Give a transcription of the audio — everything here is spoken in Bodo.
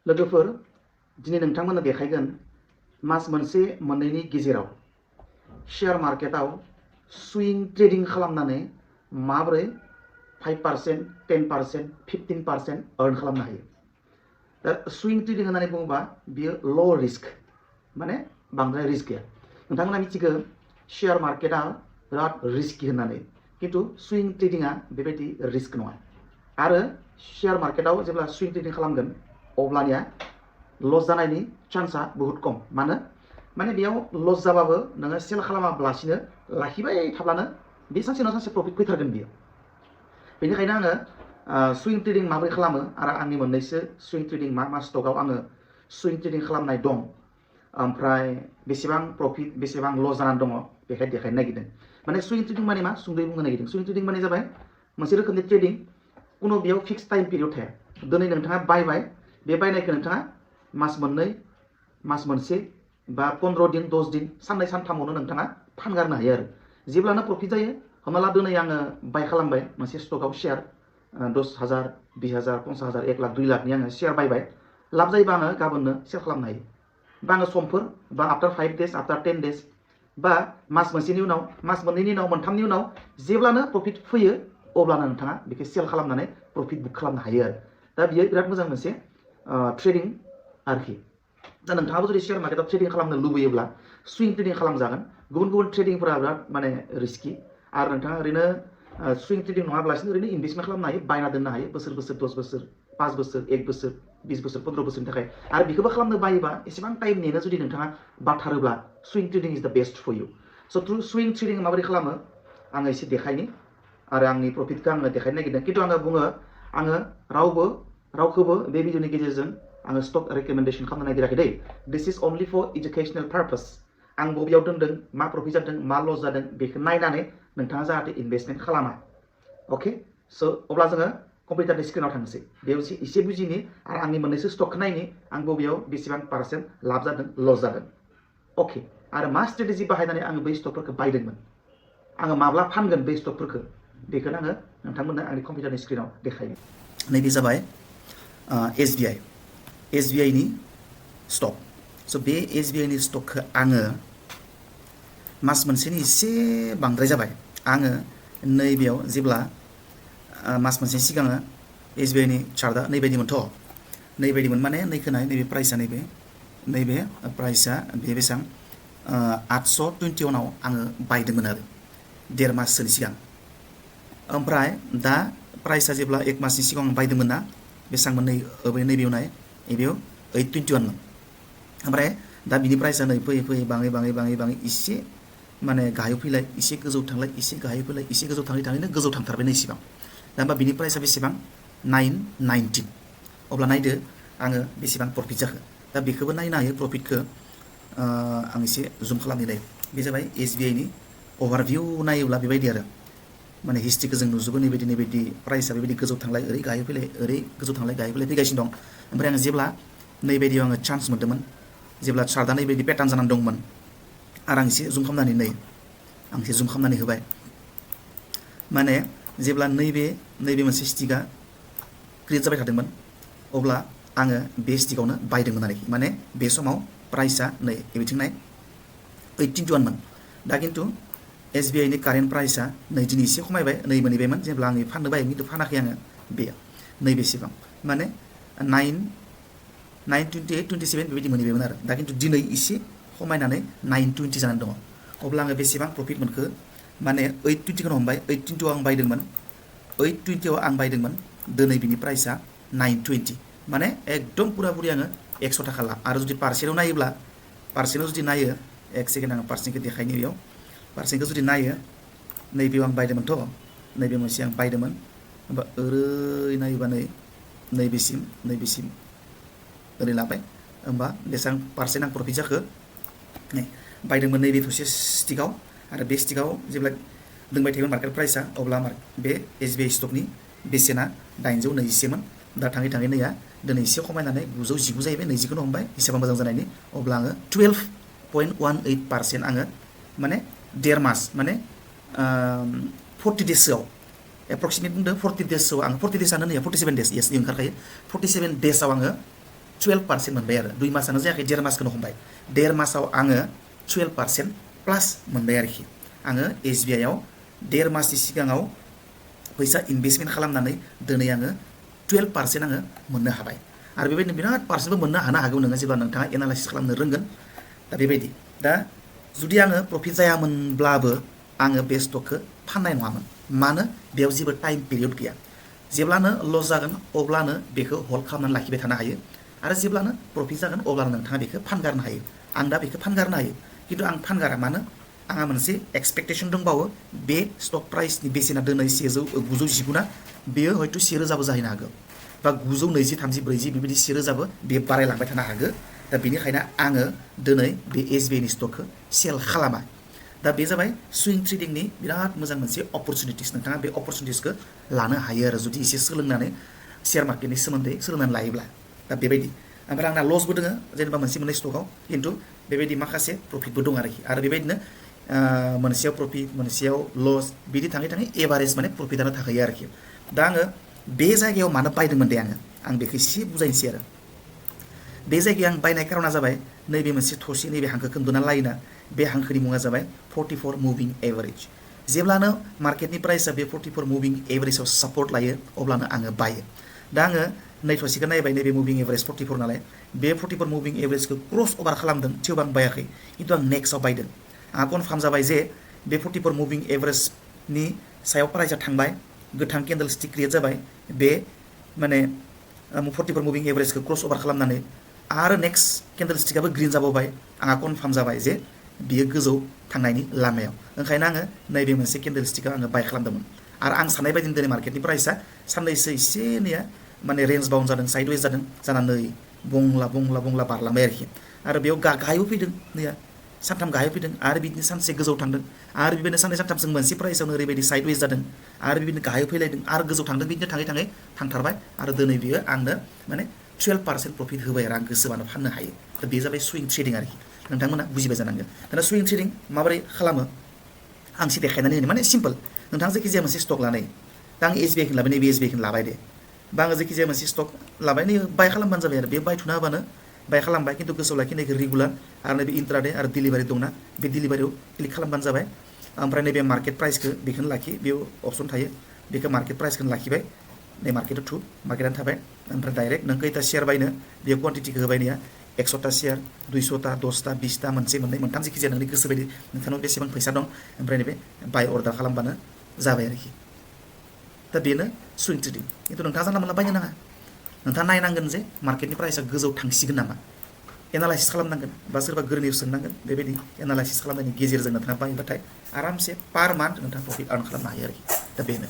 लोगोफोर दिनै नोंथांमोननो देखायगोन मास मोनसे मोननैनि गेजेराव शेयार मार्केटाव सुइं ट्रेडिं खालामनानै माबोरै 5%, 10%, 15% अर्न खालामनो हायो। दा सुइं ट्रेडिं होननानै बुङोबा बियो ल' रिस्क, माने बांद्राय रिस्क गैया। नोंथांमोना मिथिगौ शेयार मार्केटा बिराद रिस्की होननानै, किन्तु सुइं ट्रेडिंआ बेबायदि रिस्क नङा। आरो शेयार मार्केटाव जेब्ला सुइं ट्रेडिं खालामगोन अब्लानिया लस जानायनि चान्सआ बहुत कम। माने बेयाव लस जाबाबो नोङो सेल खालामाब्लासिनो लाखिबाय थाब्लानो बे सानसे नङा सानसे प्रफिट फैथारगोन बियो। बेनिखायनो आङो सुइं ट्रेडिं माबोरै खालामो आरो आंनि मोननैसो सुइं ट्रेडिं मा स्टकआव आङो सुइं ट्रेडिं खालामनाय दं, ओमफ्राय बेसेबां प्रफिट बेसेबां लस जानानै दङ बेखाय देखायनो नागिरदों। माने सुइं ट्रेडिं माने मा सुंदयै बुंनो नागिरदों। सुइं ट्रेडिं माने जाबाय मोनसे रोखोमनि ट्रेडिं, कुनु बेयाव फिक्स टाइम पिरियड थाया। दिनै नोंथाङा बायबाय, बे बायनायखौ नोंथाङा मास मोननै, मास मोनसे बा 15 दिन 10 दिन साननै सानथामावनो नोंथाङा फानगारनो हायो आरो जेब्लानो प्रफिट जायो। हमना ला दिनै आङो बाय खालामबाय मोनसे स्टकआव शेयार 10,000, 20,000, 50,000, 1 लाख 2 लाखनि आङो शेयार बायबाय। लाब जायोबा आङो गाबोननो सेल खालामनो हायो, बा आङो समफोर बा आफ्टार 5 days, आफ्टार 10 days, बा मास मोनसेनि उनाव, मास मोननैनि उनाव, मोनथामनि उनाव जेब्लानो प्रफिट फैयो अब्लानो नोंथाङा बेखौ सेल खालामनानै प्रफिट बुक खालामनो हायो आरो दा बियो बिराद मोजां मोनसे ट्रेडिं आरोखि। दा नोंथाङाबो जुदि शेयार मार्केटाव ट्रेडिं खालामनो लुबैयोब्ला सुइं ट्रेडिं खालामजागोन। गुबुन गुबुन ट्रेडिंफोरा बिराद माने रिस्की, आरो नोंथाङा ओरैनो सुइं ट्रेडिं नङाब्लासिनो ओरैनो इनभेस्टमेन्ट खालामनो हायो, बायना दोननो हायो बोसोर बोसोर, 10 बोसोर, 5 बोसोर, 1 बोसोर, 20 बोसोर, 15 बोसोरनि थाखाय। आरो बेखौबो खालामनो बायोबा एसेबां टाइम नेनो जुदि नोंथाङा बाथारोब्ला सुइं ट्रेडिं इज द बेस्ट फर इउ। स' थ्रु सुइं ट्रेडिं माबोरै खालामो आङो एसे देखायनि, आरो आंनि प्रफिटखौ आङो देखायनो नागिरदों। खिन्थु आङो बुङो, आङो रावखौबो बे भिडिअनि गेजेरजों आङो स्टक रेकमेन्डेसन खालामनो नागिराखै दै। दिस इज अनलि फर इडुकेसनेल पार्पस। आं बबेयाव दोनदों, मा प्रफिट जादों, मा लस जादों बेखौ नायनानै नोंथाङा जाहाथे इनभेस्टमेन्ट खालामा। अके, स' अब्ला जोङो कम्पिउटारनि स्क्रिनाव थांनोसै। बेयाव एसे बुजिनि आरो आंनि मोननैसो स्टकखौ नायनि आं बबेयाव बेसेबां पार्सेन्ट लाब जादों, लस जादों। अके, आरो मा स्ट्रेटेजि बाहायनानै आङो बै स्टकफोरखौ बायदोंमोन, आङो माब्ला फानगोन बे स्टकफोरखौ, बेखौनो आङो नोंथांमोननो आंनि कम्पिउटारनि स्क्रिनाव देखायनो। नैबे जाबाय SBIनि स्टक। स' बे SBIनि स्टकखौ आङो मास मोनसेनि एसे बांद्राय जाबाय। आङो नैबेयाव जेब्ला मास मोनसे सिगाङो SBIनि चार्टआ नैबायदिमोनथ', नैबायदिमोन माने नैखौ नाय, नैबे प्राइसआ नैबे प्राइसआ बे बेसेबां 821 आङो बायदोंमोन आरो 1.5 माससोनि सिगां। ओमफ्राय दा प्राइसआ जेब्ला 1 मासनि सिगां बायदोंमोन ना, बेसेबांमोन नैबेयाव नाय, नैबेयाव 821मोन। ओमफ्राय दा बिनि प्राइसआ नै फैयै फैयै बाङै एसे माने गाहायाव फैलाय, एसे गोजौ थांलाय, एसे गाहायाव फैलाय, एसे गोजौ थाङैनो गोजौ थांथारबाय नै इसिबां। दा होमबा बिनि प्राइसआ बेसेबां 919। अब्ला नायदो आङो बेसेबां प्रफिट जाखो। दा बेखौबो नायनो हायो प्रफिटखौ। आं एसे जुम खालामनाय, बे जाबाय SBIनि अभारभिउ। नायोब्ला बेबायदि आरो माने हिस्ट्रिखौ जों नुजोबो। नैबायदि प्राइसआ बेबायदि गोजौ थांलाय, ओरै गाहाय फैलाय, ओरै गोजौ थांलाय, गाहाय फैलाय फैगासिनो दं। ओमफ्राय आङो जेब्ला नैबायदियाव आङो चान्स मोन्दोंमोन, जेब्ला चार्टआ नैबायदि पेटार्न जानानै दंमोन, आरो आं एसे जुम खालामनानै होबाय। माने जेब्ला नैबे मोनसे स्टिकआ क्रिएट जाबाय थादोंमोन, अब्ला आङो बे स्टिकआवनो बायदोंमोन आरोखि। माने बे समाव प्राइसआ नै बिथिं नाय 821मोन। दा खिन्थु SBIनि कारेन्ट प्राइसआ नै दिनै एसे खमायबाय, नै मोनहैबायमोन जेब्ला आङो फाननो बायो, खिन्थु फानाखै आङो। बेयो नैबेसेबां माने 928, 27 बेबायदि मोनहैबायमोन आरो। दा खिन्थु दिनै एसे खमायनानै 920 जानानै दङ। अब्ला आङो बेसेबां प्रफिट मोनखो, माने 820खौनो हमबाय, 820आव आं बायदोंमोन, 820आव आं बायदोंमोन। दिनै बिनि प्राइसआ 920, माने एकदम पुरापुरि आङो 100 थाखा लाब। आरो जुदि पार्सेन्टआव नायोब्ला, पार्सेन्टआव जुदि नायो, 1 सेकेन्ड आङो पार्सेन्टखौ देखायनो। बेयाव पार्सेन्टखौ जुदि नायो, नैबेयाव आं बायदोंमोनथ', नैबे मोनसे आं बायदोंमोन। होमबा ओरै नायोबा नैबेसिम ओरै लाबाय। होमबा बेसेबां पार्सेन्ट आं प्रफिट जाखो, नै बायदोंमोन नैबे थसे स्टिकआव। आरो बे स्टिकआव जेब्ला दोंबाय थायोमोन मार्केट प्राइसआ, अब्ला बे SBI स्टकनि बेसेना 821मोन। दा थाङै नैया दिनै एसे खमायनानै 919 जाहैबाय, 20खौनो हमबाय हिसाबा मोजां जानायनि। अब्ला आङो 12.18% आङो माने 1.5 मास माने 40 डेजसोआव, एप्रक्सिमेट बुंदों 40 डेजसोआव आङो, 40 डेजआनो नैया 47 डेज, येस ओंखारखायो। 47 डेजआव आङो 12% मोनबाय आरो 2 मासानो जायाखै 1.5 मासखौनो हमबाय 1.5 मासाव आङो 12% प्लास मोनबाय आरोखि आङो SBI आव 1.5 मासनि सिगाङाव फैसा इनभेस्टमेन्ट खालामनानै दिनै आङो 12% आङो मोननो हाबाय आरो बेबायदिनो बिराद पार्सेन्टबो मोननो हागौ नोङो जेब्ला नोंथाङा एनालाइसिस खालामनो रोंगोन दा बेबायदि दा जुदि आङो प्रफिट जायामोनब्लाबो आङो बे स्टकखौ फाननाय नङामोन मानो बेयाव जेबो टाइम पिरियड गैया जेब्लानो लस जागोन अब्लानो बेखौ हल्ड खालामनानै लाखिबाय थानो हायो आरो जेब्लानो प्रफिट जागोन अब्लानो नोंथाङा बेखौ फानगारनो हायो आं दा बेखौ फानगारनो हायो खिन्थु आं फानगारा मानो आंहा मोनसे एक्सपेक्टेसन दंबावो बे स्टक प्राइसनि बेसेना दिनै 919 ना बेयो हयथ' 1000 जाहैनो हागौ बा 920 30 40 बेबायदि 1000 बे बारायलांबाय थानो हागौ दा बेनिखायनो आङो दिनै बे SBI नि स्टकखौ सेल खालामा दा बे जाबाय सुइं ट्रेडिंनि बिराद मोजां मोनसे अपरचुनिटिस नोंथाङा बे अपरचुनिटिसखौ लानो हायो आरो जुदि एसे सोलोंनानै शेयार मार्केटनि सोमोन्दै सोलोंनानै लायोब्ला दा बेबायदि ओमफ्राय आंना लसबो दङ जेनेबा मोनसे मोननै स्टकआव खिन्थु बेबायदि माखासे प्रफिटबो दं आरोखि आरो बेबायदिनो मोनसेयाव प्रफिट मोनसेयाव लस बिदि थाङै थाङै एभारेज माने प्रफिटआनो थाखायो आरोखि दा आङो बे जायगायाव मानो बायदोंमोन दे आं बेखौ एसे बुजायनोसै आरो बे जायगायाव आं बायनाय कारना जाबाय नैबे मोनसे थसे नैबे हांखोखौ नुना लायोना बे हांखोनि मुङा जाबाय 44 मुभिं एभारेज जेब्लानो मार्केटनि प्राइसआ बे 44 मुभिं एभारेजाव सापर्ट लायो अब्लानो आङो बायो दा आङो नै थसेखौ नायबाय नैबे मुभिं एभारेज 44 नालाय बे 44 मुभिं एभारेजखौ क्रस अभार खालामदों थेवबो आं बायाखै खिन्थु आं नेक्स्टआव बायदों आंहा कनफार्म जाबाय जे बे 44 मुभिं एभारेजनि सायाव प्राइसआ थांबाय गोथां केन्डेल स्टिक क्रिएट जाबाय बे माने 44 मुभिं एभारेजखौ क्रस अभार खालामनानै आरो नेक्स्ट केन्डेल स्टिकआबो ग्रिन जाबावबाय आंहा कनफार्म जाबाय जे बियो गोजौ थांनायनि लामायाव ओंखायनो आङो नैबे मोनसे केन्डेल स्टिकआव आङो बाय खालामदोंमोन आरो आं साननाय बायदिनो दिनै मार्केटनि प्राइसआ साननैसो एसे एनैया माने रेन्ज बाउन्ड जादों साइडवेज जादों जानानै बंला बारलांबाय आरोखि आरो बेयाव गाहायाव फैदों नैया सानथाम गाहायाव फैदों आरो बिदिनो सानसे गोजौ थांदों आरो बेबायदिनो साननै सानथामजों मोनसे प्राइसआवनो ओरैबायदि साइडवेज जादों आरो बिदिनो गाहायाव फैलायदों आरो गोजौ थांदों बिदिनो थाङै थाङै थांथारबाय आरो दिनै बियो आंनो माने 12% प्रफिट होबाय आरो आं गोसोबानो फाननो हायो दा बे जाबाय सुइं ट्रेडिं आरोखि नोंथांमोना बुजिबाय जानांगोन दाना सुइं ट्रेडिं माबोरै खालामो आं एसे देखायनानै होनो माने सिम्पल नोंथाङा जायखिजाया मोनसे स्टक लानाय दा आं SBI खौ लाबाय नैबे SBI खौ लाबाय दे बा आङो जायखिजाया मोनसे स्टक लाबाय नै बाय खालामबानो जाबाय आरो बे बायथ'ना होबानो बाय खालामबाय खिन्थु गोसोआव लाखिनायखौ रेगुलार आरो नैबे इन्ट्राडे आरो डिलिभारि दंना बे डिलिभारियाव क्लिक खालामबानो जाबाय ओमफ्राय नैबे मार्केट प्राइसखौ बेखौनो लाखि बेयाव अपसन थायो बेखौ मार्केट प्राइसखौनो लाखिबाय नै मार्केटआव थु मार्केटआनो थाबाय ओमफ्राय डाइरेक्ट नों खैथा शेयार बायनो बेयाव क्वान्टिटिखौ होबाय नैया 100टा शेयार 200टा 10टा 20टा मोनसे मोननै मोनथाम जायखिजाया नोंनि गोसो बायदि नोंथांनाव बेसेबां फैसा दं ओमफ्राय नैबे बाय अर्डार खालामबानो जाबाय आरोखि दा बेनो सुइं ट्रेडिं खिन्थु नोंथाङा जानला मोनला बायनो नाङा नोंथाङा नायनांगोन जे मार्केटनि प्राइसआ गोजौ थांसिगोन नामा एनालाइसिस खालामनांगोन बा सोरबा गोरलैयाव सोंनांगोन बेबायदि एनालाइसिस खालामनायनि गेजेरजों नोंथाङा बायोबाथाय आरामसे पार मान्थ नोंथाङा प्रफिट आर्न खालामनो हायो आरोखि दा बेनो